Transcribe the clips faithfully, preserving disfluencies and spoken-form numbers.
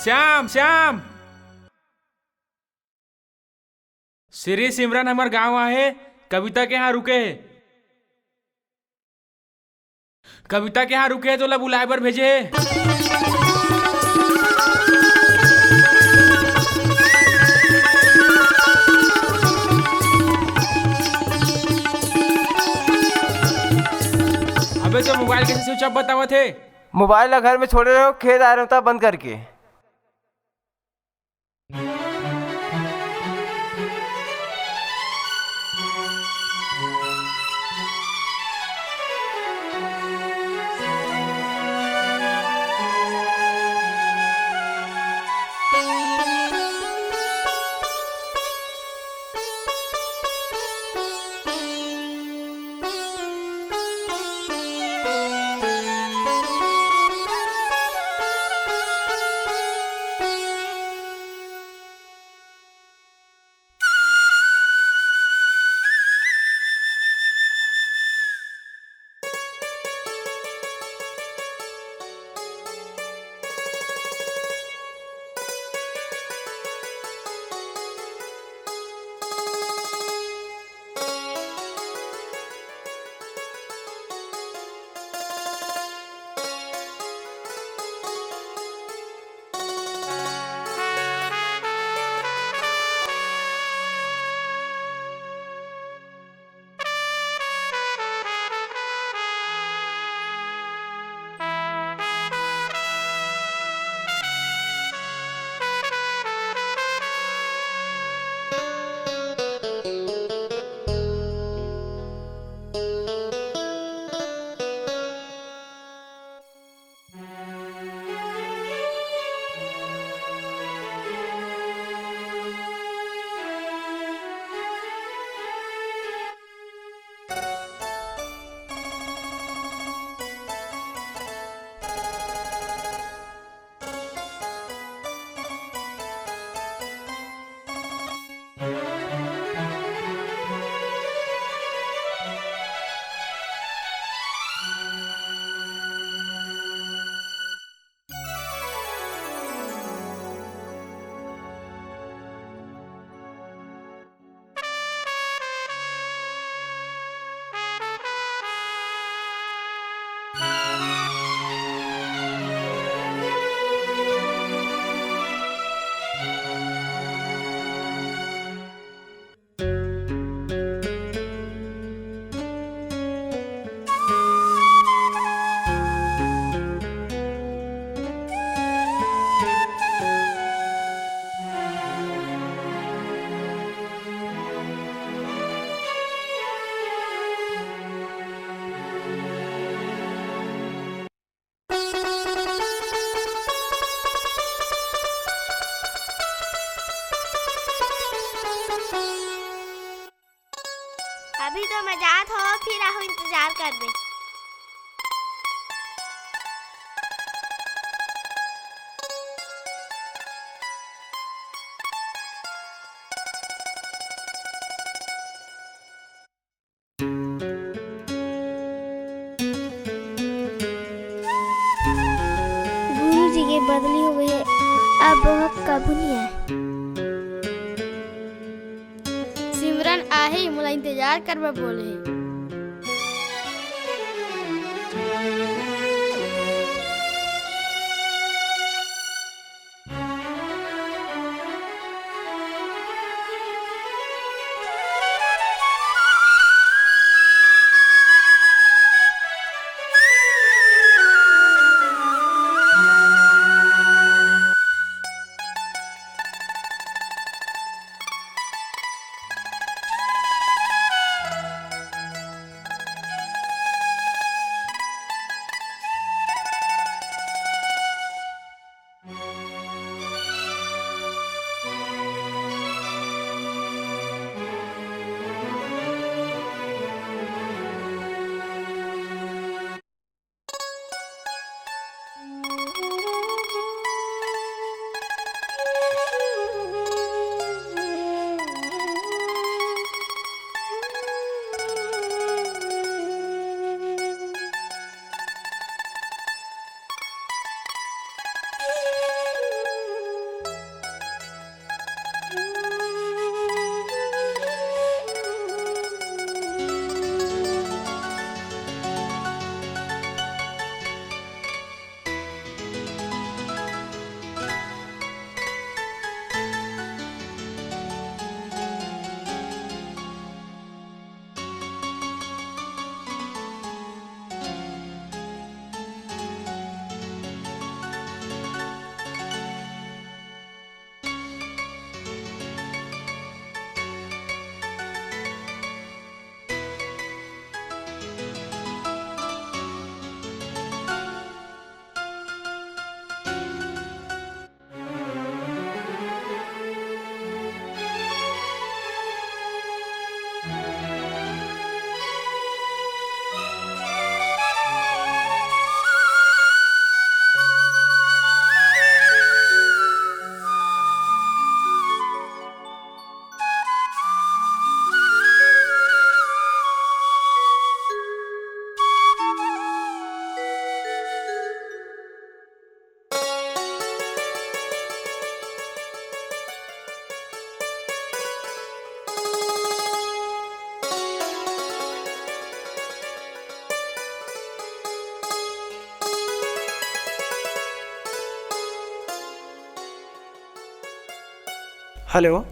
श्याम, श्याम। श्री सिमरन हमर गांव आहे, कविता के यहाँ रुके हे। कविता के यहाँ रुके हे, तोला बुलाए बर भेजे हे। अबे, तो मोबाइल कैसे स्विच ऑफ बतावत हे? मोबाइल ला घर में छोड़े रहो, खेत आए रहो, तब बंद करके। अभी तो मैं जात हो, फिर आहू, इंतजार करबे। गुरुजी के बदली हो गई है, अब वो कभू नहीं आए। सिमरन आहे, मोला इंतजार करबे बोले। हेलो।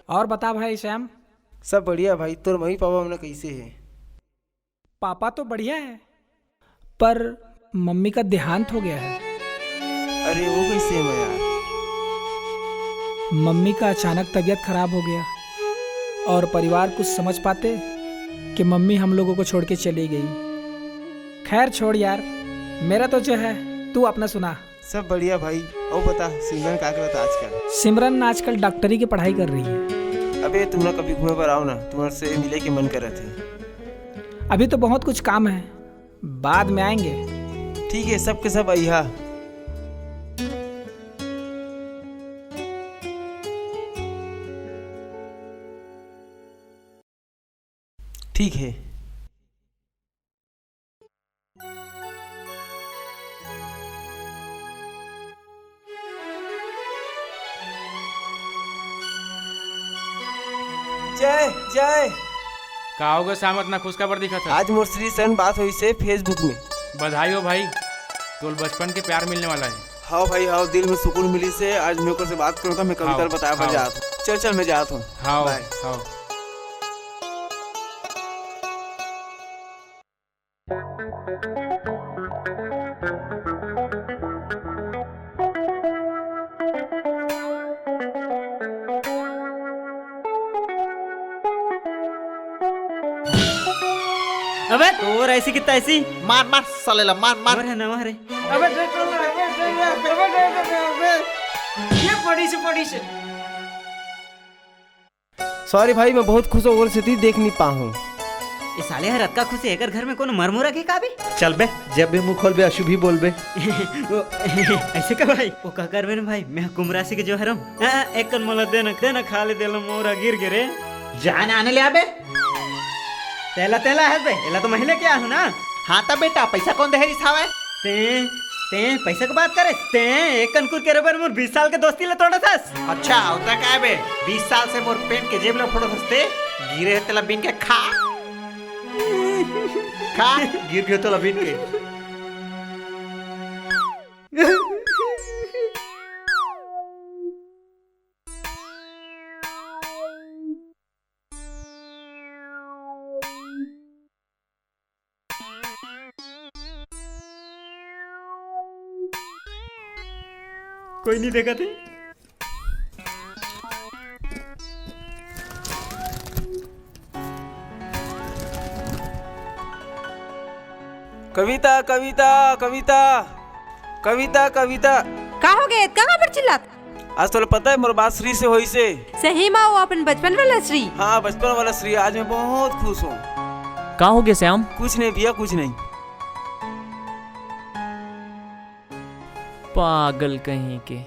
और बता भाई सैम। सब बढ़िया भाई, तोर मम्मी पापा मन कइसे हे? पापा तो बढ़िया है, पर मम्मी का देहांत हो गया है। अरे, वो कइसे हे यार? मम्मी का अचानक तबीयत खराब हो गया और परिवार कुछ समझ पाते कि मम्मी हम लोगों को छोड़ के चली गई। खैर छोड़ यार, मेरा तो जो है, तू अपना सुना। सब बढ़िया भाई। अउ बता, सिमरन का करत आजकल? सिमरन आजकल डॉक्टरी की पढ़ाई कर रही है। अबे, तुमन कभी घूमे बर आओ ना, तुमन से मिले के मन करत हे। अभी तो बहुत कुछ काम है, बाद में आएंगे। ठीक है, सबके सब अइहा। ठीक है। जय जय। का होगे सामत, ना खुश काबर दिखत हस? आज मोर श्री सन बात होइसे Facebook में। बधाई हो भाई, तोर बचपन के प्यार मिलने वाला है। हाव भाई हाव, दिल में सुकून मिलिसे। आज मैं ओकर से बात करूँ, तो मैं कविता हाव, बताए बर हाव। जात हूँ। चल चल, मैं जात हूँ। हाव, bye। हाव। अबे तोर ऐसी कितना ऐसी। मार मार साले ला, मार मार। अरे ना, अरे। अबे देख लो, अबे, अबे, अबे, अबे, अबे, अबे। ये पड़ी से, पड़ी से। Sorry भाई, मैं बहुत खुश हूँ, ओकर सेती देख नहीं पाहूँ। ए साले हर अतका खुश है, एकर घर में कोनो मरमुरा के का बे? चल बे, जब भी मुंह खोलबे अशुभ ही बोलबे। वो, ऐसे का भाई? वो का करबे ना भाई, मैं कुंभ राशि के जो हरम। हाँ, एक कन मोला देना, देना खा ले देला मोरा गिर गे रे। जान आने ले आबे। तेला, तेला है बे, एला तो महिले के आहू ना। हाँ त बेटा, पैसा कौन देहे रिस हावय? ते, ते पैसा के बात करे? ते एक कन कुरकुरे बर मोर बीस साल के दोस्ती ला तोड़त हस। अच्छा, होता का है बे? बीस साल से मोर पेंट के जेब ला फोड़त हस ते? गिरे हे तेला बीन के खा। खा, गिर गयो तेला बीन के। कोई नहीं देखा थे। कविता, कविता, कविता, कविता, कविता। का हो गए? इतना काबर चिल्लात? आज तोला पता है मोर बात श्री से होइसे? सही मा वो अपन बचपन वाला श्री? हाँ, बचपन वाला श्री। आज मैं बहुत खुश हूँ। का हो गया श्याम? कुछ नहीं भैया, कुछ नहीं। पागल कहीं के।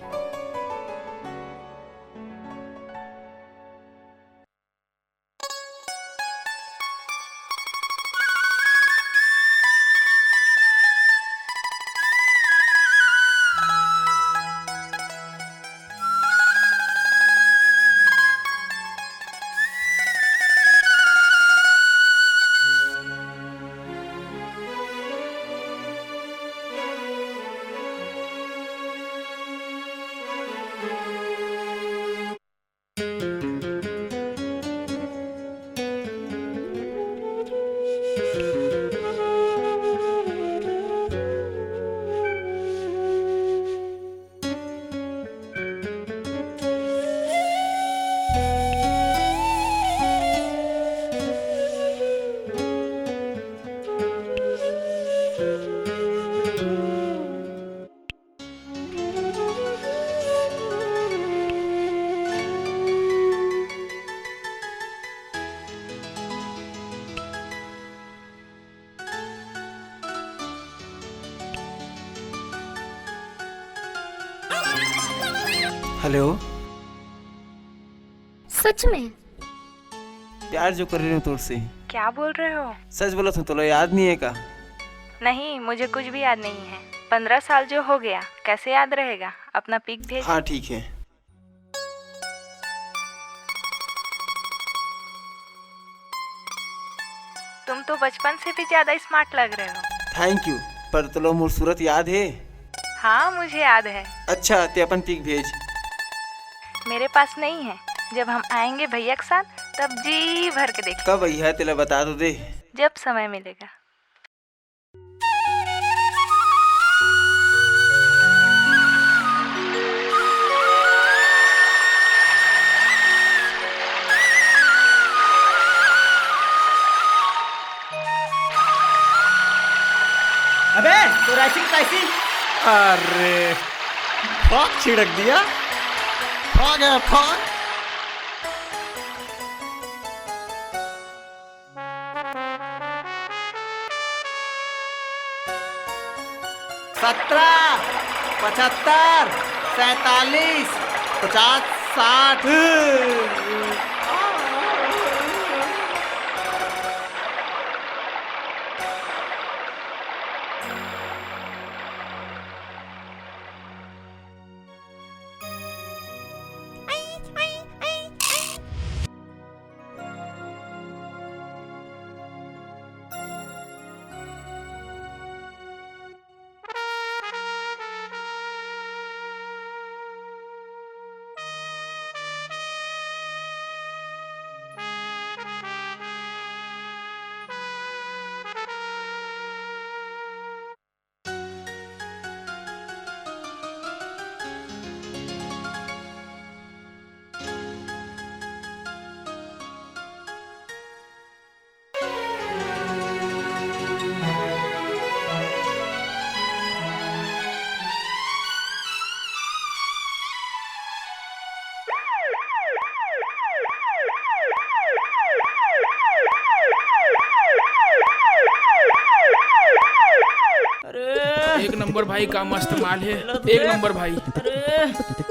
हेलो। सच में? प्यार जो कर रही हूँ तोर से। क्या बोल रहे हो? सच बोला था, तोला याद नहीं है का? नहीं, मुझे कुछ भी याद नहीं है। पन्द्रह साल जो हो गया, कैसे याद रहेगा? अपना पिक भेज। हाँ, ठीक है। तुम तो बचपन से भी ज्यादा स्मार्ट लग रहे हो। Thank you. पर तोला मोर सूरत याद है? हाँ, मुझे याद है। अच्छा, ते अपन पिक भेज। मेरे पास नहीं है। जब हम आएंगे भैया के साथ, तब जी भर के देखेंगे। कब भैया, तेला बता तो दे। जब समय मिलेगा। अबे, तो राइसिंग, राइसिंग। अरे, फॉग छिड़क दिया। फॉग है, फॉग। सत्रह, पचहत्तर, सैंतालीस, पचास, साठ। अरे, एक नंबर भाई, का मस्त माल है। एला तो एक देख। नंबर भाई। अरे,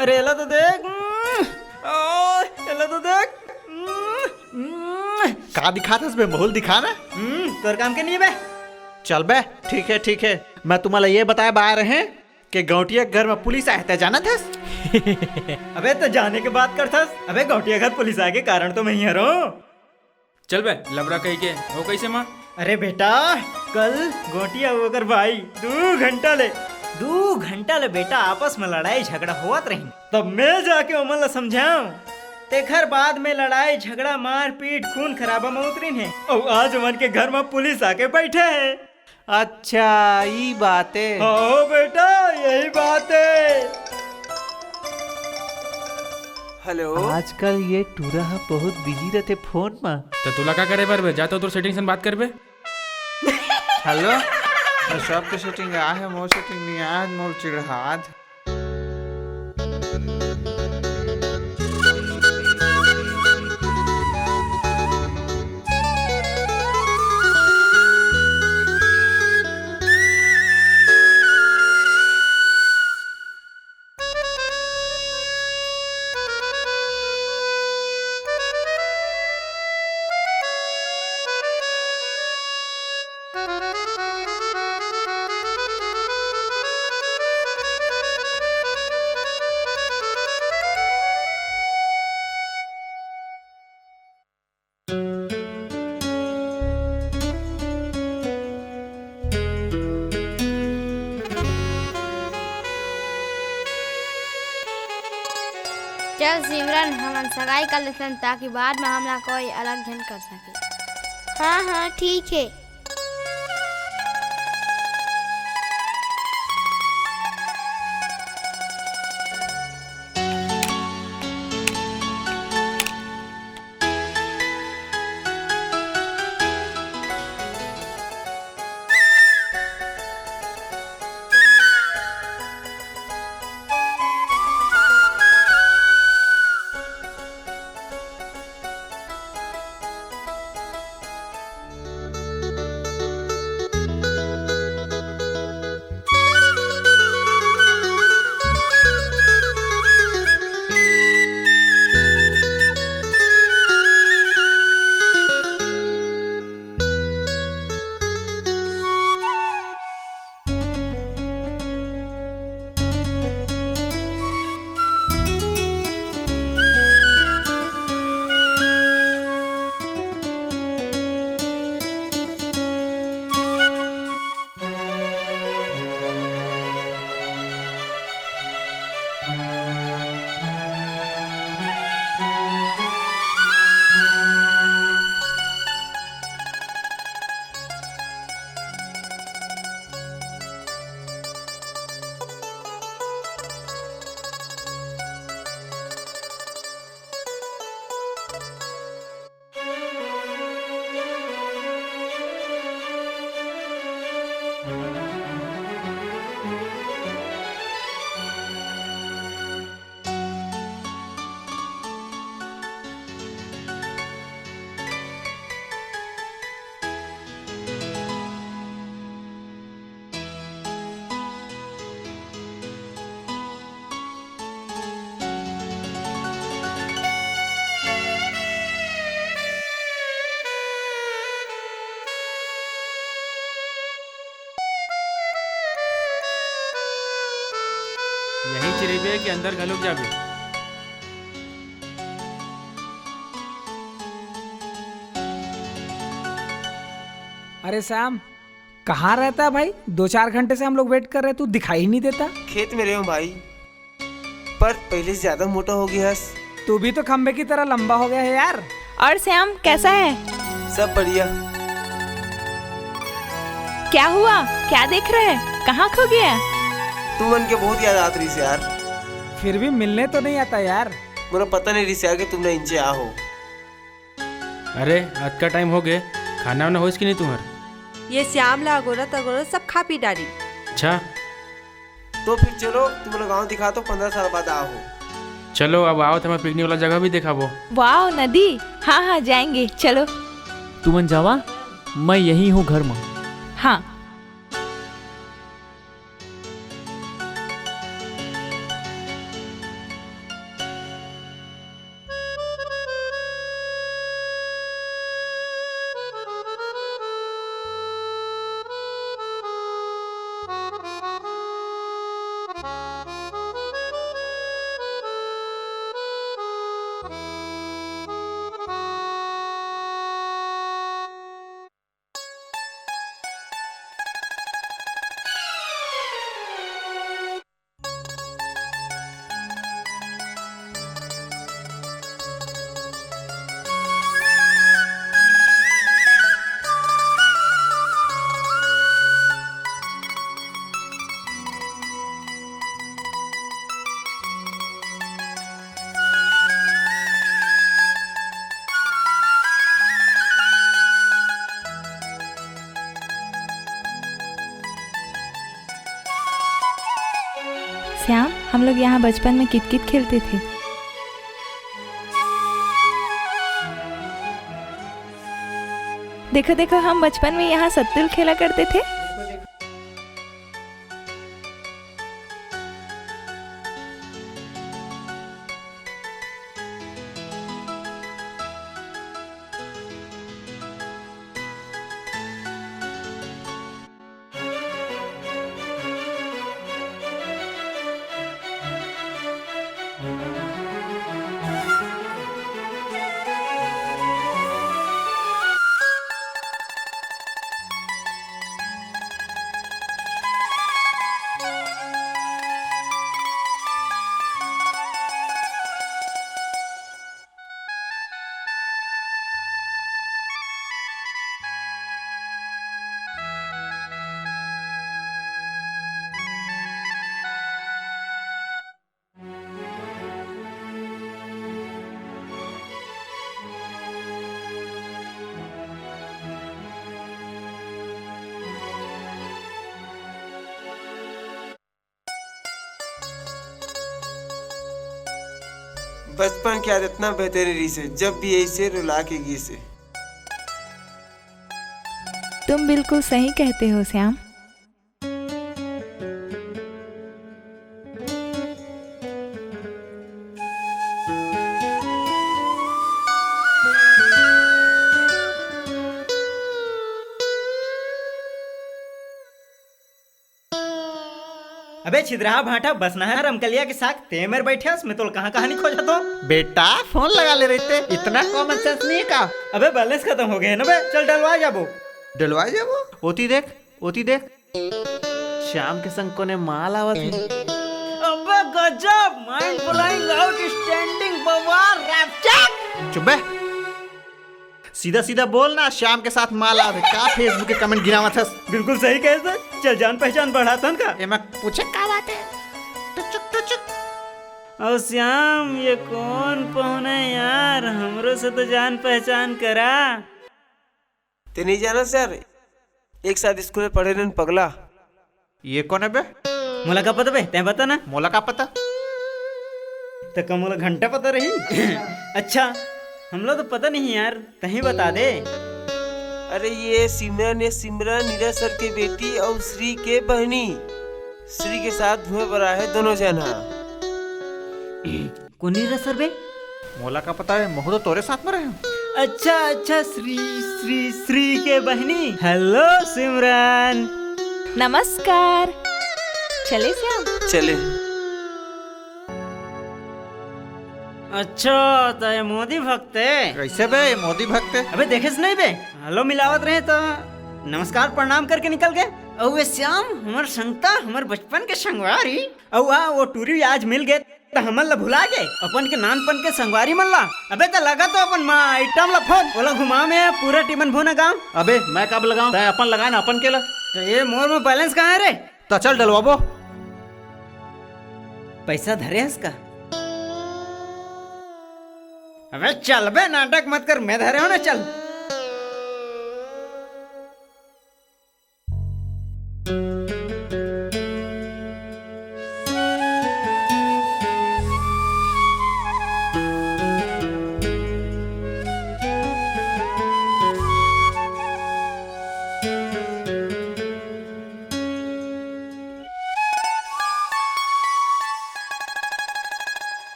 अरे, एला तो देख। हम्म, ओ, एला तो देख। हम्म, हम्म। का दिखात हस बे? माहौल दिखा ना। हम्म, तोर काम के नहीं है बे। चल बे, ठीक है, ठीक है। मैं तुम्हाला ये बताए बा रहे कि गौटिया के घर में पुलिस आए, ते जानत हस? अबे, तो जाने के बात करथस। अबे, गौटिया घर पुलिस आए के कारण तो मैं ही हरों। चल बे, लबरा कही के, वो कैसे माँ? अरे बेटा, कल गोटिया अउ ओकर भाई दू घंटा ले, दू घंटा ले बेटा आपस में लड़ाई झगड़ा होवत रहिन। तब मैं जाके ओमन ला समझाऊं, तेखर बाद में लड़ाई झगड़ा, मारपीट, खून खराबा में उतरिन हे। अउ आज ओमन के घर में पुलिस आके बैठे हे। अच्छा, ई बात हे। हाँ बेटा, यही बात हे। हेलो। आजकल ये टूरा ह बहुत बिजी रथे फोन म। त तोला का करे बर बे? जा तो तोर सेटिंग से बात कर बे। हेलो, मैं सबके सेटिंग आए हे, मोर सेटिंग नहीं आए, मोर चिढ़ात। चल सिमरन, हमन सगाई कर लेथन, ताकि बाद में हमला कोई अलग झन कर सके। हाँ, हाँ, ठीक हे। के अंदर घलोक जाबे। अरे श्याम, कहाँ रहता है भाई? दो चार घंटे से हम लोग वेट कर रहे, तू दिखाई ही नहीं देता। खेत में रहे हूँ भाई, पर पहले से ज्यादा मोटा हो गया हस। तू भी तो खंबे की तरह लंबा हो गया है यार। और श्याम, कैसा है? सब बढ़िया। क्या हुआ? क्या देख रहे हैं? कहाँ खो गया? तुमन के बहुत याद आत रही यार। फिर भी मिलने तो नहीं आता यार। मोला पता नहीं रही यार कि तुमने इंचे आ हो। अरे, अतका टाइम हो गए, खाना वाना होइस कि नहीं तुम्हार? ये श्याम ला अगोरत अगोरत सब खा पी डारी। अच्छा। तो फिर चलो, तुमन गांव दिखा तो पंद्रह साल बाद आ हो। चलो, अब आओ, तुम्हें पिकनिक वाला जगह भी दिखाबो। वाओ, नदी। हाँ, हाँ, जाएंगे, चलो। तुमन जावा, मैं यही हूँ घर में। हाँ। श्याम, हम लोग यहाँ बचपन में कितकित खेलते थे। देखो, देखो, हम बचपन में यहाँ सत्तुल खेला करते थे। बचपन के याद इतना बेहतरीन रहिस हे, जब भी ऐसे रुला के गिस हे। तुम बिल्कुल सही कहते हो, श्याम। अबे छिदराहा भांटा, बसनाहा रमकलिया के साग, ते मेर बइठे हस, मैं तोला कहाँ कहाँ नहीं खोजत हों। बेटा, फोन लगा ले रहिते, इतना कॉमन सेंस नहीं है का? अबे बैलेंस खतम हो गए हे ना बे, चल डलवा जाबो। डलवा जाबो? ओती देख, ओती देख, श्याम के संग कोने माल आवत हे। अबे गजब, mind blowing, outstanding, बवाल, रैपचैक। चुप बे। सीधा सीधा बोल ना, श्याम के साथ माल आवे का? Facebook के comment गिनावत हस। बिल्कुल सही कहे सर, चल जान पहचान बढ़ाथन का। एमा पूछे का बात हे? टुचुक टुचुक। अउ श्याम, ये कौन पहुना हे यार, हमरो से तो जान पहचान करा। ते नहीं जाना सर, एक साथ स्कूल में पढ़े रहन पगला। ये कोन हे बे? मोला का पता बे, तैं बता ना। मोला का पता? त का मोला घंटा पता रही? अच्छा, हमला तो पता नहीं यार, तहीं बता दे। अरे ये सिमरन, ये सिमरन नीरज सर के बेटी अउ श्री के बहिनी। श्री के साथ घूमे बर आए हे दोनों झन हा। कोन नीरज सर बे? मोला का पता हे, महू तो तोरे साथ में रहे हूँ। अच्छा, अच्छा, श्री, श्री, श्री के बहिनी। हेलो सिमरन। नमस्कार। चले श्याम? चले। अच्छा, त ये मोदी भक्त हे। कैसे बे, ये मोदी भक्त हे? अबे देखेस नहीं बे, hello मिलावत रहे त नमस्कार प्रणाम करके निकल गे। अउ ये श्याम हमर संगता, हमर बचपन के संगवारी, अउ आ वो टूरी आज मिल गे त हमन ला भुला गे, अपन के नानपन के संगवारी मन ला। अबे त लगा तो अपन माँ आइटम ला फोन, ओला घुमा में पूरा टीमन भोना गाँव। अबे मैं कब लगाऊं, तै अपन लगा ना अपन के ला। त ये मोर में balance कहाँ हे रे? त चल डलवाबो। पैसा धरे हस का? अबे चल बे, नाटक मत कर, मैं धरे हो ना, चल।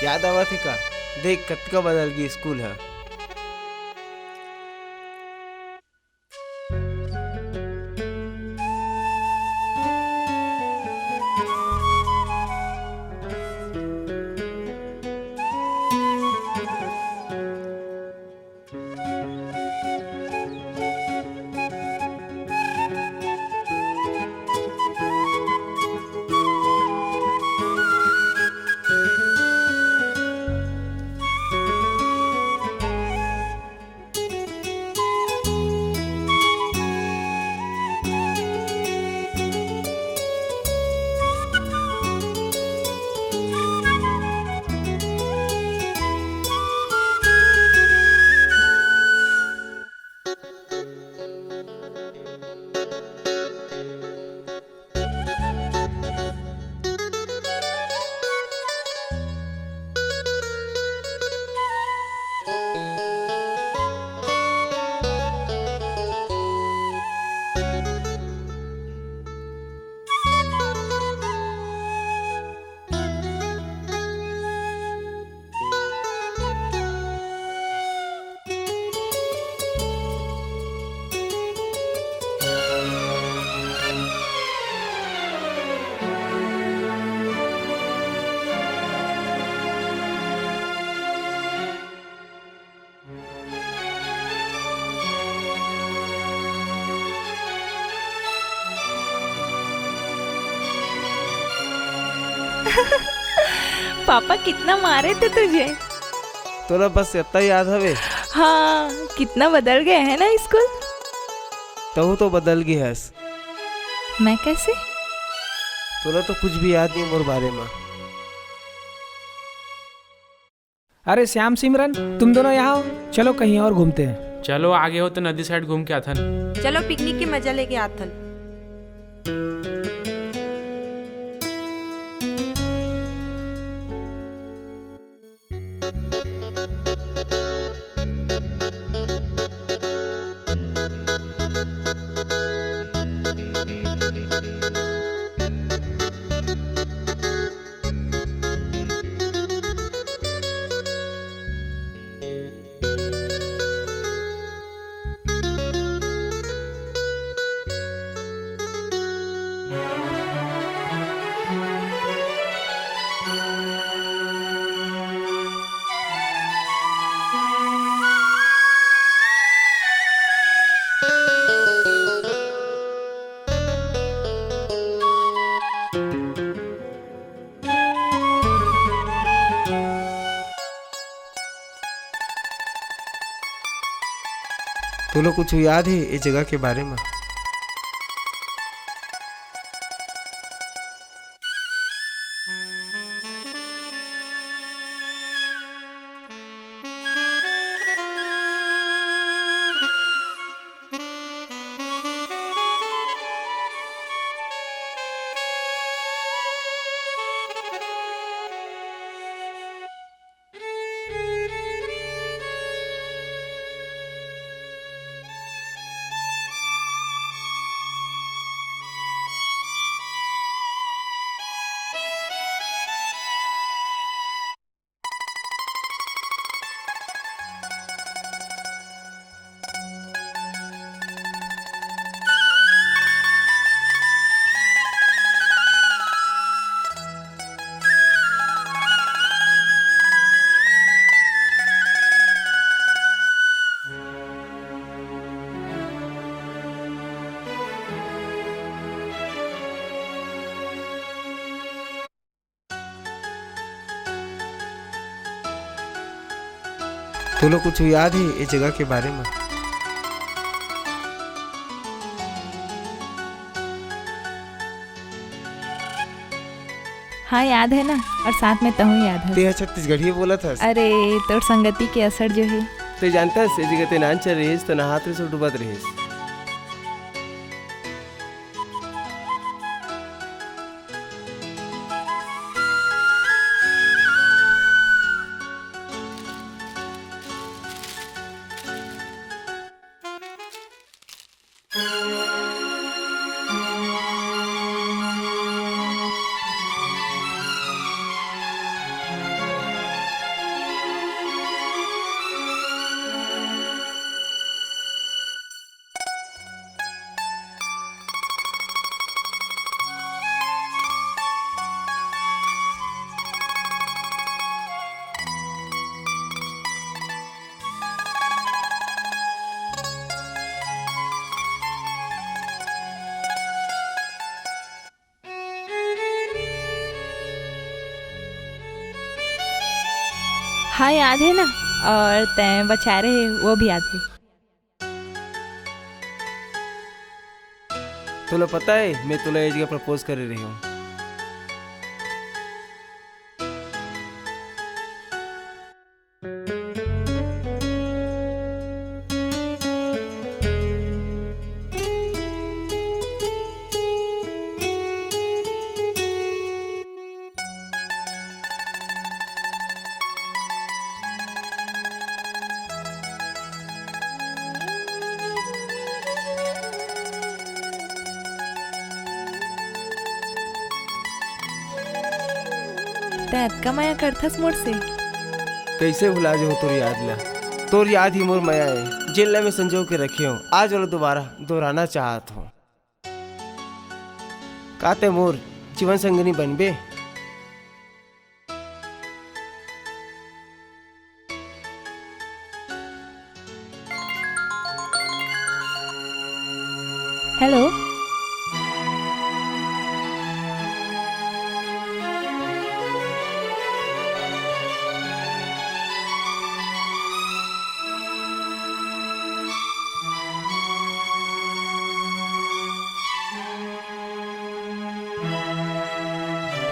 याद आवत हे का? देख, कतका बदल गे स्कूल ह। पापा कितना मारे थे तुझे? तोला बस इतना याद हवे? हाँ, कितना बदल गए है ना स्कूल। तहू तो बदल गई हस। मैं कैसे? तोला तो कुछ भी याद नहीं मोर बारे में। अरे श्याम सिमरन, तुम दोनों यहाँ आओ, चलो कहीं और घूमते हैं। चलो, आगे हो तो नदी साइड घूम के आथन। चलो, पिकनिक के मजा लेके आथन। तोला कुछ याद हे ए जगह के बारे में? तोला कुछ याद हे ए जगह के बारे में? हाँ, याद है ना, और साथ में तहूँ याद है। तें ह छत्तीसगढ़िया बोलत हस। अरे, तोर संगति के असर जो है। तें जानत हस, ए जगह तें नान चल रहिस, त नहात रहिस अउ डूबत रहिस। हाँ, याद है ना, और तैं बचा रहे, वो भी याद है। तोला पता है, मैं तोला ए जगह प्रपोज करे रहे हूँ। तैं अतका मया करथस मोर से? कइसे भुला जाहूं तोर याद ला? तोर याद ही मोर मया ए, जेन ला मैं संजो के रखे हूं। आज ओला दोबारा दोहराना चाहत हूं। का तैं मोर जीवन संगनी बनबे? हेलो।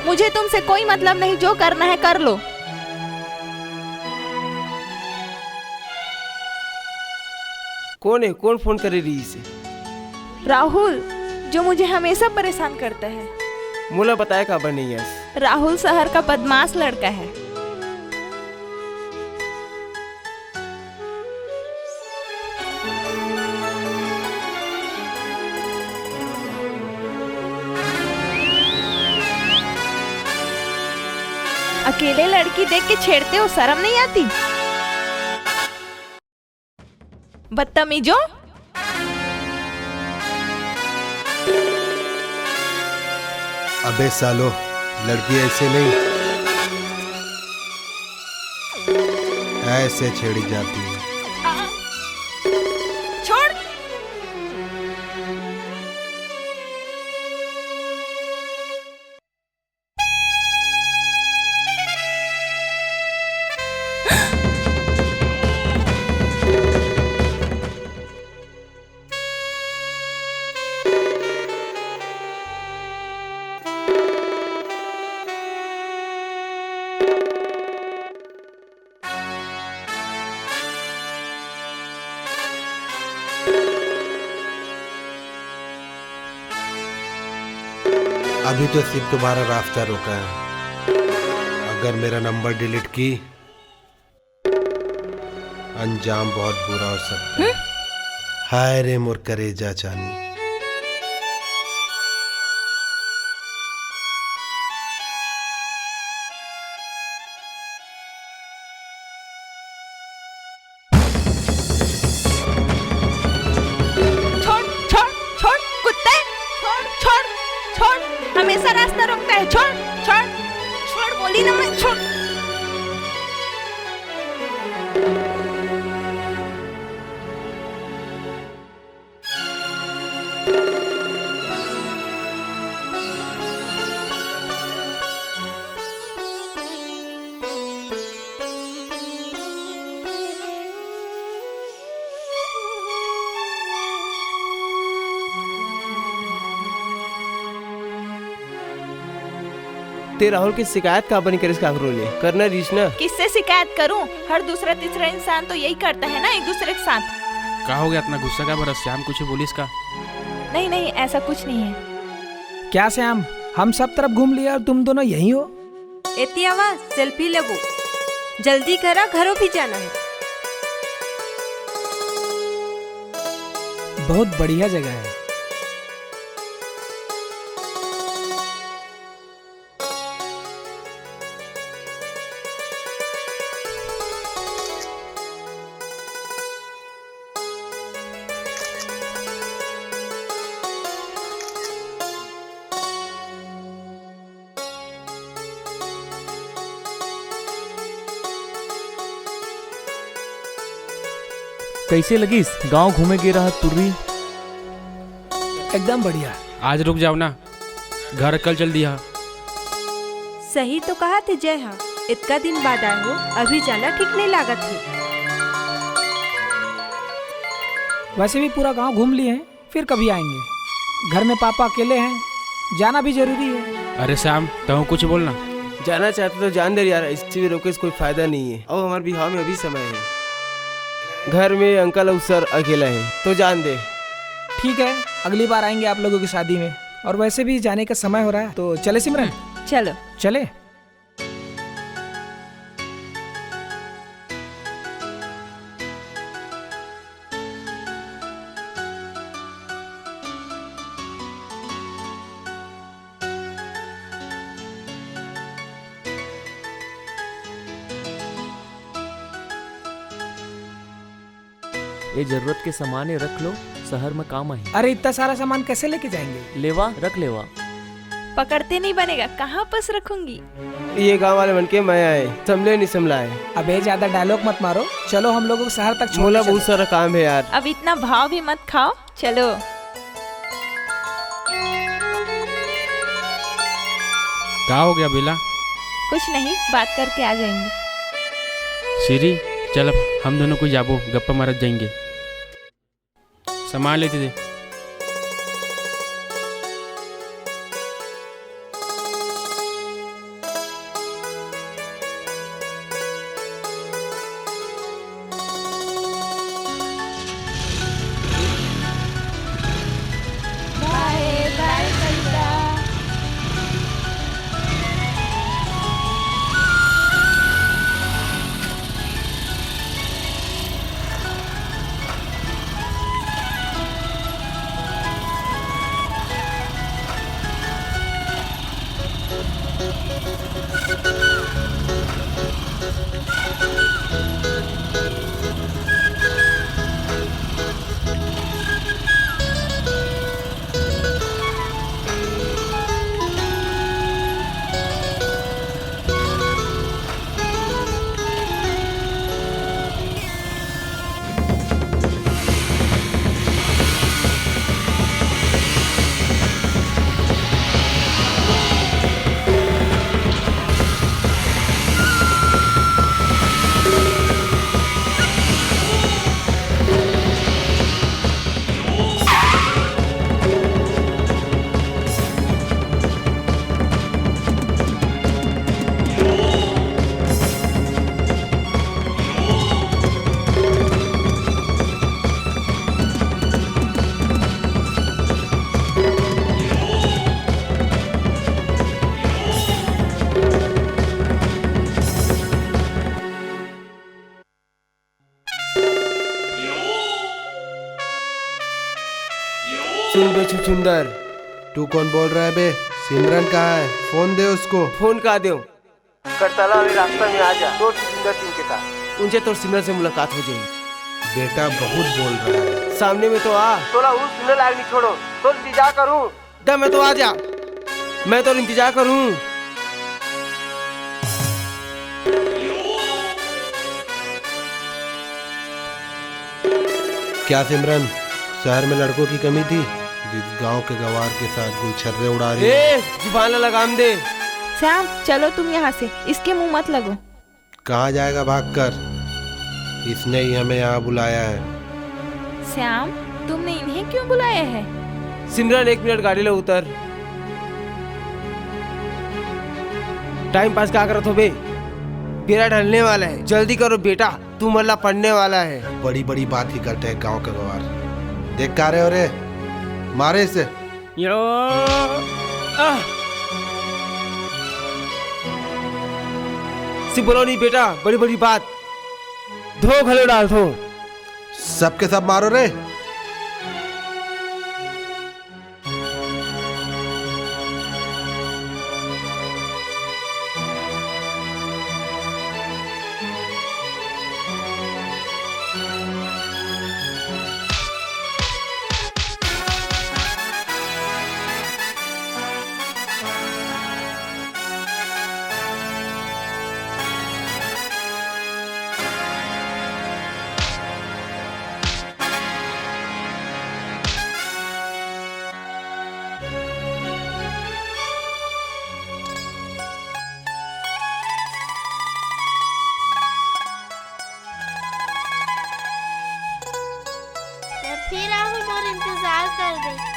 मुझे तुमसे कोई मतलब नहीं, जो करना है कर लो। कोन हे? कोन फोन करे रहिस हे? राहुल, जो मुझे हमेशा परेशान करता है। मोला बताए काबर नहीं आस? राहुल शहर का बदमाश लड़का है। अकेले लड़की देख के छेड़ते हो, शर्म नहीं आती? बदतमीजों। अबे सालो, लड़की ऐसे नहीं, ऐसे छेड़ी जाती है। छोड़। अभी तो सिर्फ तुम्हारा रास्ता रोका है। अगर मेरा नंबर डिलीट की, अंजाम बहुत बुरा हो सकता है। हम्म? हाय रे मोर करेजा चानी। छोड़, छोड़, छोड़, कुत्ते, छोड़, छोड़, छोड़, हमेशा रास्ता रोकता है, छोड़, छोड़, छोड़, बोली ना मैं, छोड़। ये राहुल के शिकायत काबर नइ करिस काकरो ले? करना रहिस ना। किससे शिकायत करूं? हर दूसरा तीसरा इंसान तो यही करता है ना एक दूसरे के साथ। का हो गया, इतना गुस्सा का भरा? श्याम कुछ बोलिस का? नहीं नहीं, ऐसा कुछ नहीं है। क्या श्याम, हम सब तरफ घूम लिए और तुम दोनों यहीं हो? एती आवा, सेल्फी लेबो। जल्दी करा, घरों भी जाना है। बहुत बढ़िया जगह है। कैसे लगिस गांव घूमे गे रहा टुर्री? एकदम बढ़िया। आज रुक जाओ ना, घर कल चल दिया। सही तो कहा थे जय हा, इतका दिन बाद आए हो, अभी जाना ठीक नहीं लागत है। वैसे भी पूरा गांव घूम लिए हैं, फिर कभी आएंगे। घर में पापा अकेले हैं, जाना भी जरूरी है। अरे श्याम, तू कुछ बोलना। जाना चाहते तो जान दे यार, इसी में रोके से कोई फायदा नहीं है। अब हमारे बिहाव में अभी समय है। घर में अंकल और सर अकेला है, तो जान दे। ठीक है, अगली बार आएंगे आप लोगों की शादी में। और वैसे भी जाने का समय हो रहा है, तो चले सिमरन? चलो। चले। ये जरूरत के सामान ये रख लो, शहर में काम आही। अरे, इतना सारा सामान कैसे लेके जाएंगे? लेवा, रख लेवा। पकड़ते नहीं बनेगा, कहाँ पस रखूंगी? ये गांव वाले मन के मया है, संभले नहीं संभलाए। अबे, ज्यादा डायलॉग मत मारो, चलो हम लोगों को शहर तक छोड़ मोला के बहुत चलो। सारा काम है यार। अब इतना भाव भी मत खाओ, चलो। का हो गया बेला? कुछ नहीं, बात करके आ जाएंगे। श्री, चल अब हम दोनों को जाबो, गप्पा मारत जाएंगे। सामान लेते दे। बाय बाय सविता। सुन बे छुछुंदर। तू कौन बोल रहा है बे? सिमरन कहाँ है? फोन दे उसको। फोन का देव? करताला वाले रास्ता में आ जा, तोर छुछुंदर सिंह के साथ। उनसे तोर सिमरन से मुलाकात हो जाएगी। बेटा बहुत बोल रहा है। सामने में तो आ। तोला उस सुनने लायक नहीं छोड़ो, तो इंतजार करूं। दा, मैं तो आ जा, मैं तो इंतजार करूं। क्या सिमरन, शहर में लड़कों की कमी थी? जिस गांव के गवार के साथ गुलछर्रे उड़ा रही है। ए, जुबान ला लगाम दे। श्याम, चलो तुम यहाँ से, इसके मुंह मत लगो। कहाँ जाएगा भागकर? इसने ही हमें यहाँ बुलाया है। श्याम, तुमने इन्हें क्यों बुलाया है? सिमरन, एक मिनट गाड़ी ले उतर। टाइम पास का करत हो बे? बेरा ढलने वाला है, जल्दी करो बेटा, तुमन ला पढ़ने वाला है। बड़ी बड़ी बात ही करते हैं गांव के गवार। देख का रहे हो रे, मारे इसे। यो, आह। सिर्फ बोलो नहीं बेटा, बड़ी बड़ी बात। धो घलो डालथो। सबके सब मारो रे। फिर आहू मोर इंतजार करबे।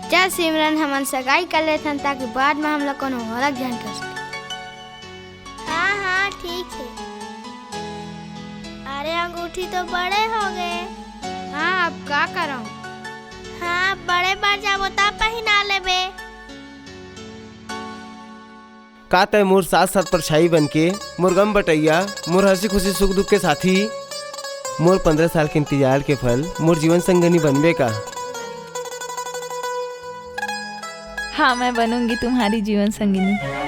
चल सिमरन, हमन सगाई कर लेथन, ताकि बाद म हमला कोनो औरत झन कर सके। हाँ, हाँ, ठीक है। अरे, अंगूठी तो बड़े हो गए। हाँ, अब का करंव? हाँ, अब बड़े बर जाबो, तब पहिना लेबे। का तैं मोर साथ साथ परछाई बन के, मोर गम बटइया, मोर हंसी खुशी सुख दुख के साथी, मोर पंद्रह साल के इंतजार के फल, मोर जीवन संगनी बनबे का? हाँ, मैं बनूंगी तुम्हारी जीवन संगिनी।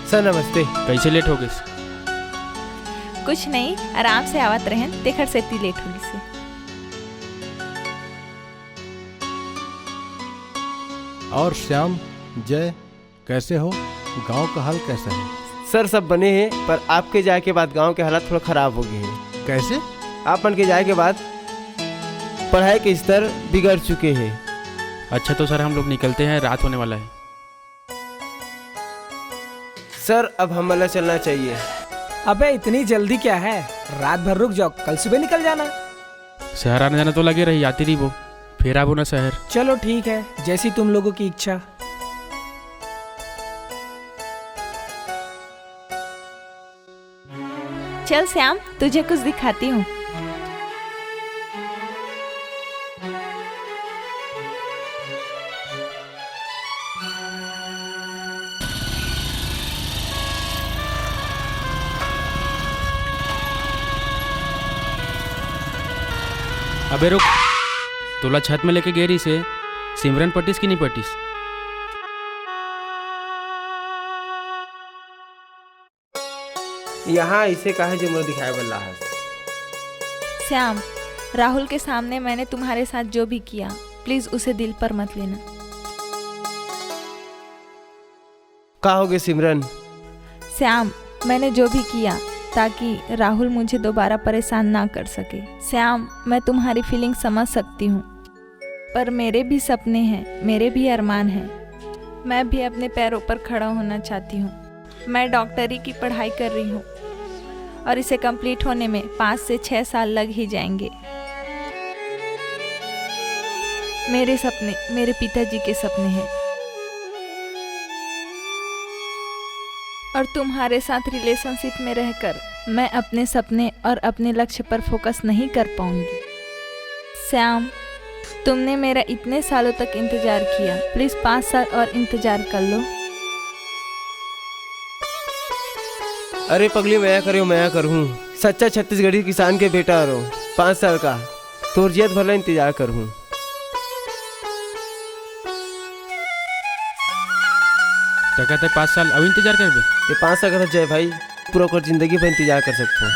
सर नमस्ते। कैसे लेट हो गइस? कुछ नहीं, आराम से आवत रहेन, तेखर सेती लेट हो गइस हे। और श्याम, जय, कैसे हो? गांव का हाल कैसा है? सर, सब बने हे, पर आपके जाए के बाद गांव के हालत थोड़ा खराब हो गए हे। कैसे? आप मन के जाए के बाद पढ़ाई के स्तर बिगड़ चुके हे। अच्छा तो सर, हम लोग निकलते हैं, रात होने वाला है। सर, अब हमला चलना चाहिए। अबे, इतनी जल्दी क्या है? रात भर रुक जाओ, कल सुबह निकल जाना। शहर आना जाना तो लगे रही, आती रही वो, फिर आबो ना शहर। चलो ठीक है, जैसी तुम लोगों की इच्छा। चल श्याम, तुझे कुछ दिखाती हूँ। अबे रुक, तोला छत में लेके गे रहिस हे, सिमरन पटिस कि नहीं पटिस? यहाँ इसे काहे जे मोला दिखाए बर लाहस? श्याम, राहुल के सामने मैंने तुम्हारे साथ जो भी किया, प्लीज उसे दिल पर मत लेना। का हो गए सिमरन? श्याम, मैंने जो भी किया ताकि राहुल मुझे दोबारा परेशान ना कर सके। श्याम, मैं तुम्हारी फीलिंग समझ सकती हूँ, पर मेरे भी सपने हैं, मेरे भी अरमान हैं। मैं भी अपने पैरों पर खड़ा होना चाहती हूँ। मैं डॉक्टरी की पढ़ाई कर रही हूँ और इसे कंप्लीट होने में पाँच से छः साल लग ही जाएंगे। मेरे सपने मेरे पिताजी के सपने हैं और तुम्हारे साथ रिलेशनशिप में रहकर मैं अपने सपने और अपने लक्ष्य पर फोकस नहीं कर पाऊंगी। श्याम, तुमने मेरा इतने सालों तक इंतजार किया, प्लीज पाँच साल और इंतजार कर लो। अरे पगली, मया करियो, मया करहूँ। सच्चा छत्तीसगढ़ी किसान के बेटा हरो, पाँच साल का। तोर जियत भर ला इंतजार करहूँ। त कहते पाँच साल अउ इंतजार करबे? ये पाँच साल का था जय भाई, पूरा ओकर जिंदगी भर इंतजार कर सकथो।